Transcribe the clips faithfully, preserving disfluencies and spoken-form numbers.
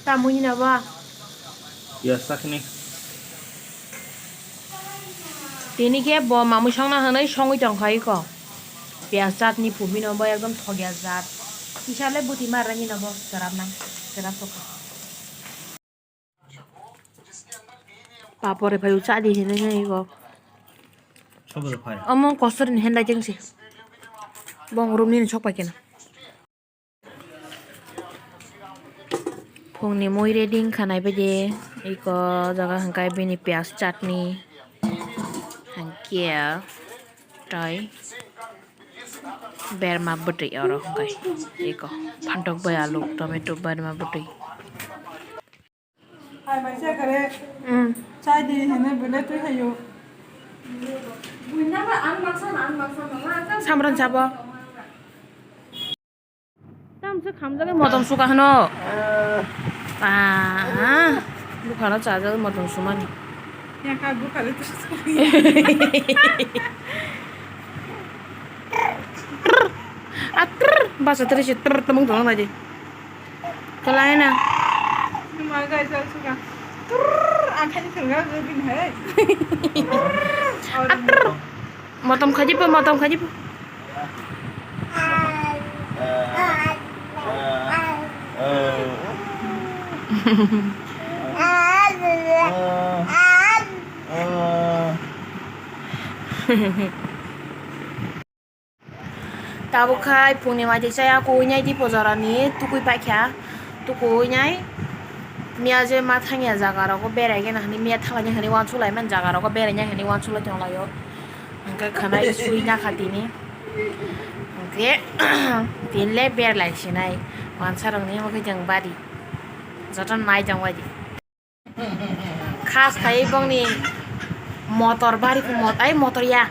Tamoni na ba? Ya sakni. Tini khe bo mamui songna hwnwi songwi tongkha iko. Piyaj chatni phumino bo ekdom thokya jat. Kisa le buti marani no bo, cherap nang, cherap sokha. Papore phai cha di hinwi nai iko. Sobo phai. Omo kosor ni handai jengsi. Bong room ni sok pai kena. Phungni mui ready wngkha naibaidi, iko jaga hwnkhe bini piyaj chutney, hwnkhe tei berma bwtwi oro hwnkhe iko phantok bai alu, tomato, berma bwtwi. Mm. Samran sabo. Tamse khamjagwi motom suka hwno. Ah, bukhano chajagwi motom sumani. Atrr, basa teri si trr tamung tong nai di. Kalai na. Numa gai jal suka. Trr, akhani thwngna jogin hai. Atrr. Motom khajibo, motom khajibo. Tabuk khai phungni mai twi chaya kuinai di pojorani tukui paikha, tukuinai miya je ma thangya jaga rogo berai gana hwnwi miya thanglaina hwnwi uansuk laimani jaga rogo beraina hwnwi uansuk lai tonglaio. Hwnkhe khwnai sui nakha tini. Hwnkhe tini le berlai sinai. Wansarokni omo khe chwng bari. Jotono nai tong bai di. Khas khai bongni motor bari mot-, ai motor ya.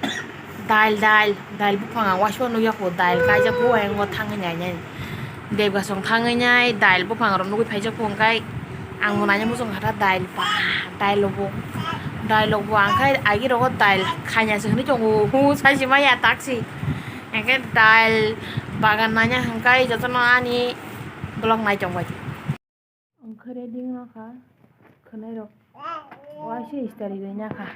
Dail, dail, dail buphang ang waisa nukya kho, dail kaijak bo ayang o thangwi nai nai. Debgasong thangwi nai, dail buphang rok nugwi phaijak kho, hwnkhe ang bo naina muchung kha dail ba, dail bo, dail bo ang khai agi rogo dail khaina se hwnwi tongo, hu sai se maya taksi. Hwnkhe dail bagan naina hwnkhe jotono ani vlog nai tong bai. Ang khe ready wngkha khwnairok waisa istari bai nakha.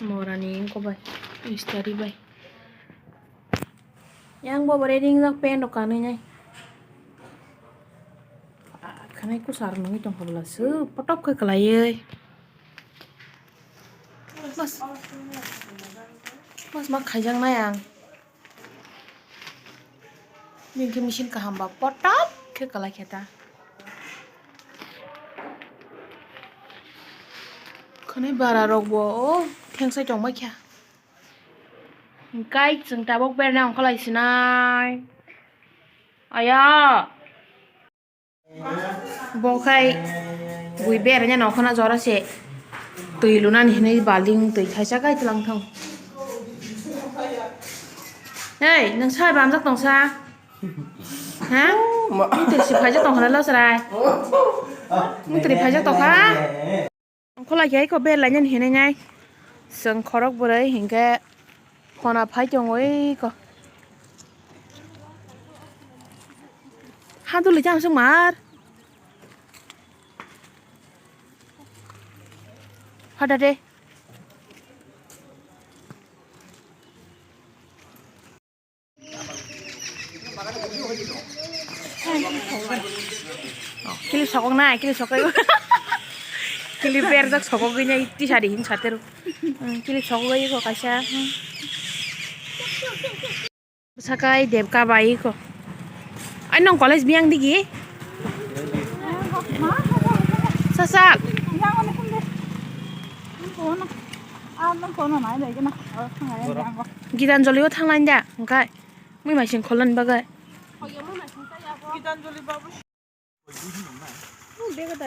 Morani wngkha bai istari bai. Yang bo ready wngjak pant rok kanwi nai. Khwnai kwchar nungwi tongkha bwla swk potok khe kwlaiwi. Mas, mas ma khaijaknai ang. Bini khe machine kaham ba potok khe kwlai khe ta. Khwnai bara rok bo o thengsai tongbai kha. Hwnkhe chwng tabuk berna ongkha lai sinai. Aya. Bo khai bui beraina nongkhorna jora se twi lunani hinwi balting twi thaisa kai twlang thang. Hei, nwng sai bamjak tongsa? Ha? Ma- Nwng twi si phaijak tongkha na losrai? Nwng twi phaijak tongkha? Ongkholai khe eko berlainani hinwi nai. Chwng khorok bwrwi hinkhe phona phai tongo eko. Hadulwi chang sung mar. Hada de. Kilip sokok na, kilip sokok. Kilip berjak sokok gini, tisa di hin sateru. Hmm, kilip sokok ayo ko kaisa. Hmm. Sakai debka bai ko. Ai nong college biang digi? Sasak. Gitanjali o thanglain da, hwnkhe. Mui maising kholan bagwi.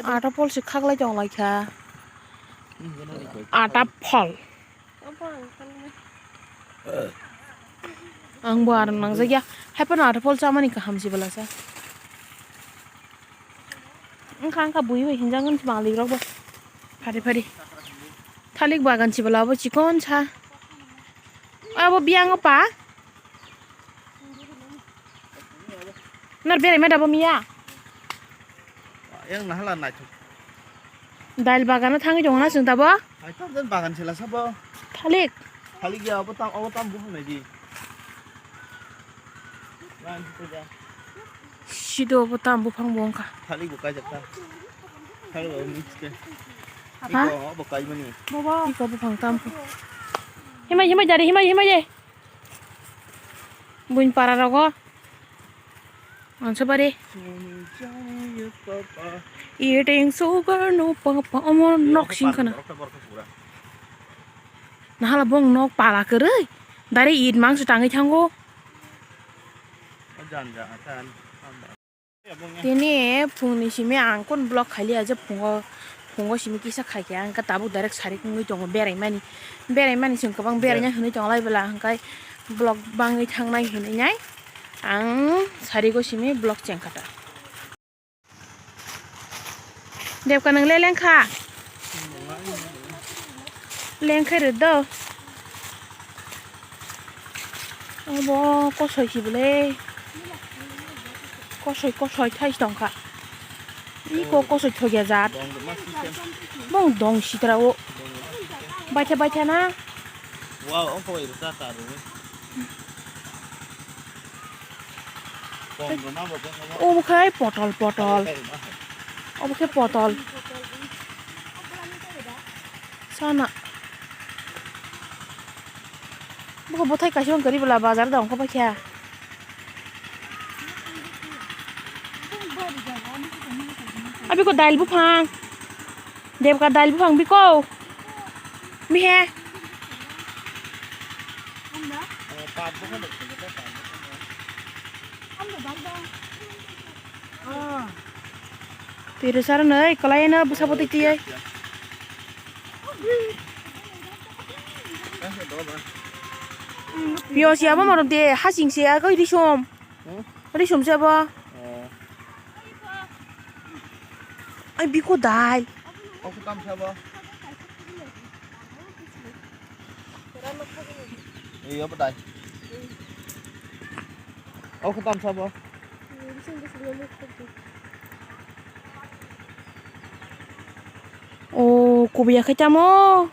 Ata phol se khaklai tong lai kha. Ata phol. Ang bo aro nangjak ya. Hai phano ata phol chamani kaham se bwlasa. Wngkha wngkha bui bai hinjak wng malik rok bo. Phari phari. Thalik bagan se bwla bo chikon sa. Abo biyang o pa. Nor berai ma dabo miya. Yang nahala naithok. Dail bagano thangwi tongo na chwng tabo? Hai tamo bagan sela sabo. Thalik. Thalik ya, obo tam, obo tam buphang nai di. Lan sito ja. Sido obo tam buphang bo wngkha. Thalik bo kaijak ta. Thalik bo mix ke. Ha? Iko obo kaimani. Iko buphang tam. Himai, himai jari, himai, himai je. Buin para rogo. Ansa bari. Eating sugar no papa, omo nok sing khana. Nahala bong nok pala kwrwi. Dari it mangso tangwi thango. Tini phungni simi ang kun vlog khailiya je phungo, phungo simi kisa khaikhe ang khe tabuk direct sari wngwi tongo beraimani, beraimani chwng kwbang beraina hinwi tonglai bwla hwnkhe vlog bangwi thangnai hinwi nai ang sarigo simi vlog chengkha ta. Debka nwng le lengkha? Lengkhai rw do. Obo kosoi si bwle. Kosoi, kosoi thai tongkha. Iko kosoi thogya jat. Bong dong sitra o. Baitha, baitha na. Wow, ongko iro ta ta ro. Obo khai potol, potol. Obo khe potol. Sana. Bo bothai kaisa wng kwrwi bwla bazar da wngkha paikha. Abi ko dail buphang. Debka dail buphang biko. Mihe. Twi rwsarnwi kwlaiano bwsa bwtwi twiwi. Yo siya bo morok de hasing siya koi risom. Hmm? Risom siya bo. Oh. Ai biko dai. Oku tam siya bo. Iyo bo dai. Oku tam siya bo. O kubuya khai tamo.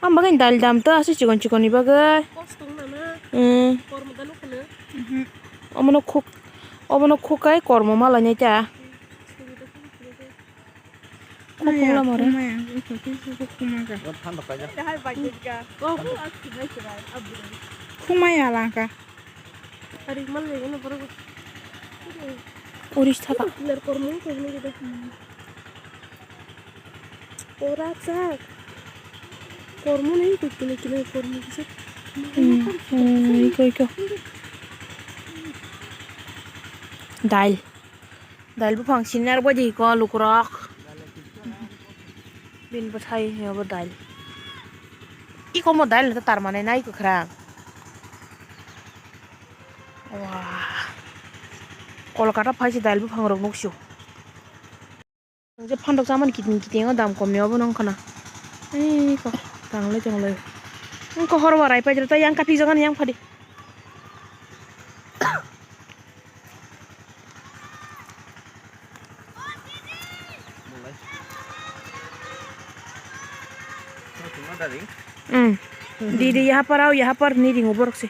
Ang bagwi dal dam to aswk chikon chikon ni bagwi. Kosto wngna na. Hmm. Kormo da nukho na. Mhm. Omono khuk, omono khuk kai kormo ma lainai ta. Khuk khuk lama re. Khumaya, khumaya, khumaya. Khumaya langka. Ari mal lego na borok. Uris thaka. Pilar kormo wngkha hwnwi rwdi. Ora chak. Kormo nai koi kile kile kormo kisa. Hmm, hmm, iko, iko. Dail. Dail buphang sinar bo di ko lukurok. Bin bwthai obo dail. Iko mo dail no tar mane nai kwkhwrang. Wah. Kolkata phai se dail buphang rok nuksu. Ang je phandok chamani kiting kiting o dam kom ni obo nong khana. Ei ko tanglai tonglai. Ang ko hor warai pai jora ta yang kapi jaga ni yang phadi. Hmm. Di di yaha par au yaha par ni ringo borok se.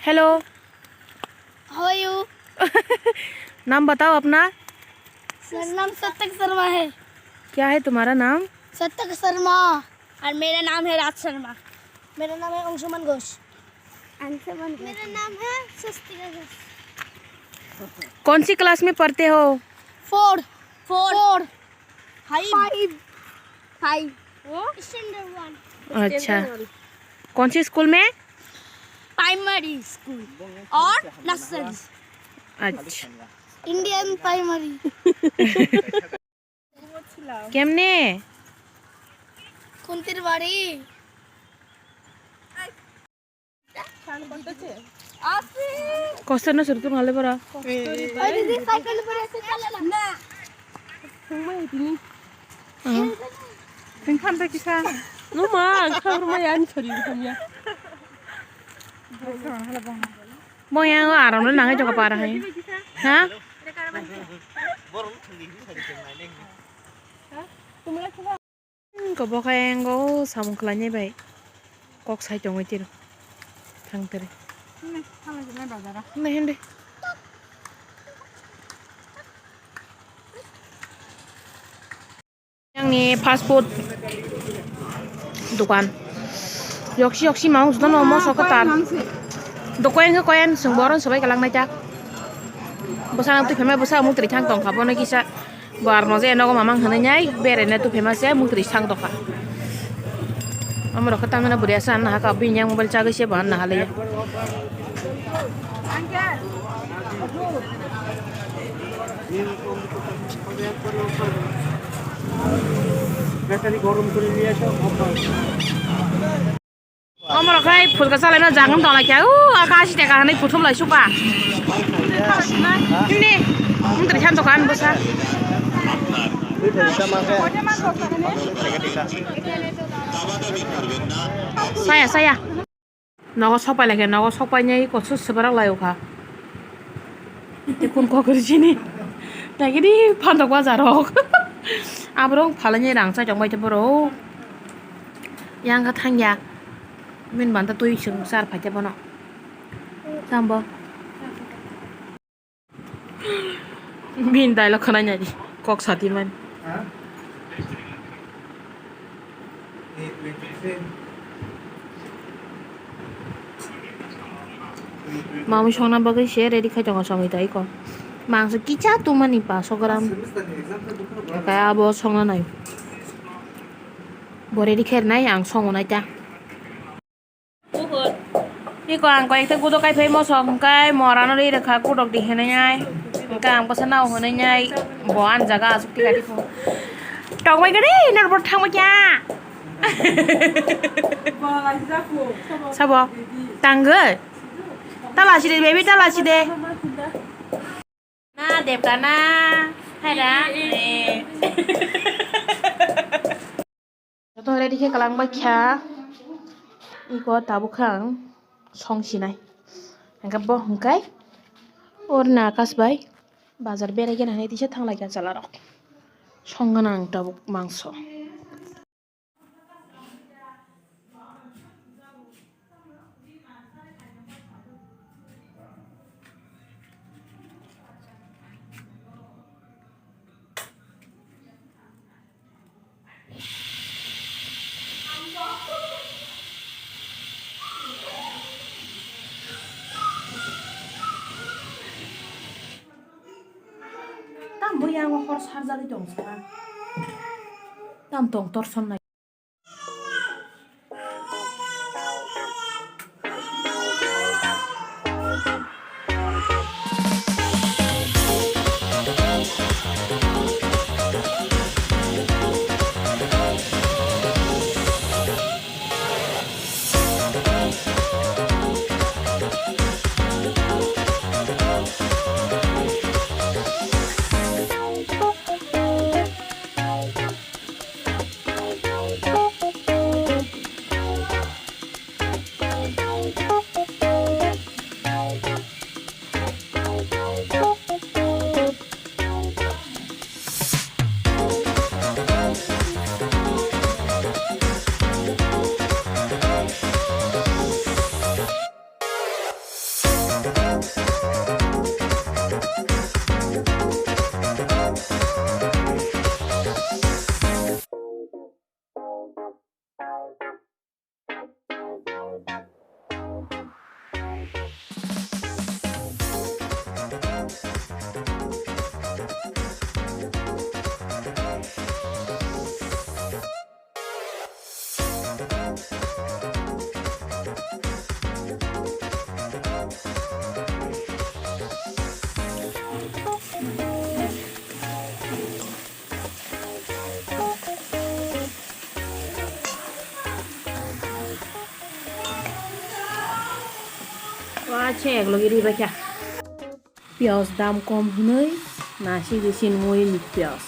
Hello. How are you? नाम बताओ अपना। मेरा नाम सतक शर्मा है। क्या है तुम्हारा नाम? सतक शर्मा। और मेरा नाम है राज शर्मा। मेरा नाम है अंशुमन घोष। अंशुमन घोष। मेरा नाम है स्वस्तिका घोष। कौन सी क्लास में पढ़ते हो? Four. Four. Four. Five. Five. Five. वो? Standard one. अच्छा। Standard one. कौन से स्कूल में? प्राइमरी स्कूल और नर्सरी। अच्छा। Indian primary. কেমনে? কুন্তির বাড়ি। Koster no suru tung ale bora. Ai, didi, cycle bora se chala na. Na. Tungma tini. Hmm. Tengkhan ta kisa. Numa, ang khabar ma yan chori ya. Bo yang aram le nangai joka para hai. Ha? Ko bo khe engo samung khlainai bai kok sai tongwi tiro thang tiri. Nai hindi. Yang ni fast food dukan. Yoksi yoksi mau juda no mo sok tar. Dokoyan ke koyan sung boron sabai kalang nai ta. Bwsa nang twi phema bwsa mung twi thang tong kha bono kisa. Bo ar no je nogo mamang hwnwi nai, bere ne tuphe ma se mukri sang dokha. Amo rokha tamna bwrwi asa anna haka bini yang mobile chagwi se bo anna halaya. Battery গরম করে নিয়ে এসো। Omorok khai phulka chalaima jagong tonglaikha, u aka ashi taka hinwi kuthum lai suka. Himni, wng twi khan dokan bwsa. Saya, saya. Nogo sokpai laikha, nogo sokpai nai kosu swbarak lai ukha. Tei kun kok ri sini. Nagidi phantok bajarok. Aborok phalani rang chai tongbai tei borok. Yang kha thangya. Min banta twi chwng char phaikhe bono. Tambo. Bini dialogue khwnai nai di. Kok sati man. Mamwi songna bagwi se ready khai tongo songwi tei ko. Mangso kisa tumani paso gram. Kaya abo songna nai. Bo ready khair nai ang songo nai ta. Iko ang koi ekta gudo kai phai mosok hwnkhe morano ri rwkha kudok di hinwi ai. Hwnkhe ang bwsa nao hinwi ai bo ani jaga asuk tika di phungo. Tongbai gari nor bo thangbai kya. Sabo tangwi tala side baby tala side. Na debka na haira. Joto ready khe kalang bai kha. Iko tabuk khe ang song sinai. Hingkhe bo hingkai orna akas bai bazar berai gana hinwi tisa thanglai kha chwla rok. Song gana ang tabuk mangso. Tam bo yang hor sarjagwi tong sa. Tam tong torson nai. Acha ek logi ri bakya. Piyaj dam kom hwnwi nasi bisin mui ni piyaj.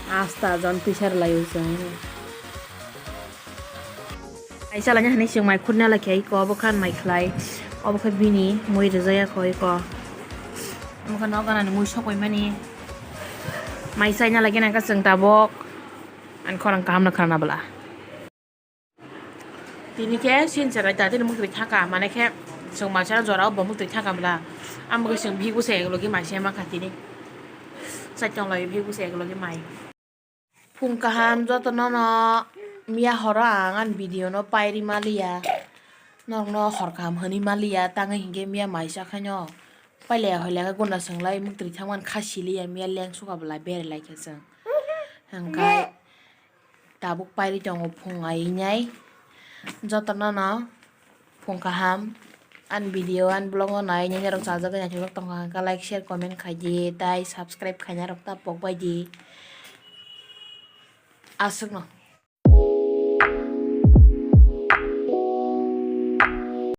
Asta jon pisar layo chwng. Ai chala ni hani chwng mai khurna la khe ko obo khan mai khlai. Obo khe bini mui rijaya kho ko. Obo khan no ganani mui sokoi mani. Mai chaina lagi nang ka chwng tabok. An khorang kaham na khana bwla. Tini khe sin serai ta tini muktwi thaka mane khe chwng mai chana jora o bo muktwi thaka bwla. Amo khe chwng bhigu se eklogi mai se ma kha tini. Chaitong lai bhigu se eklogi mai. Phung kaham joto no no miya horo ang ani video no pairi maliya. Norok no hor kaham hwnwi maliya tangwi hinkhe miya mai cha khaino. Pailaya hoilaya khe guna chwng lai muktwi thangmani kha siliya miya leng suka bwla bere lai khe chwng. Hwnkhe tabuk pairi tongo phung ai nai. Jotono no phung kaham ani video ani vlog no nai nai norok chajagwi naithok tongkha hwnkhe like share comment khaidi tai subscribe khaina rok ta pok baidi aswkno.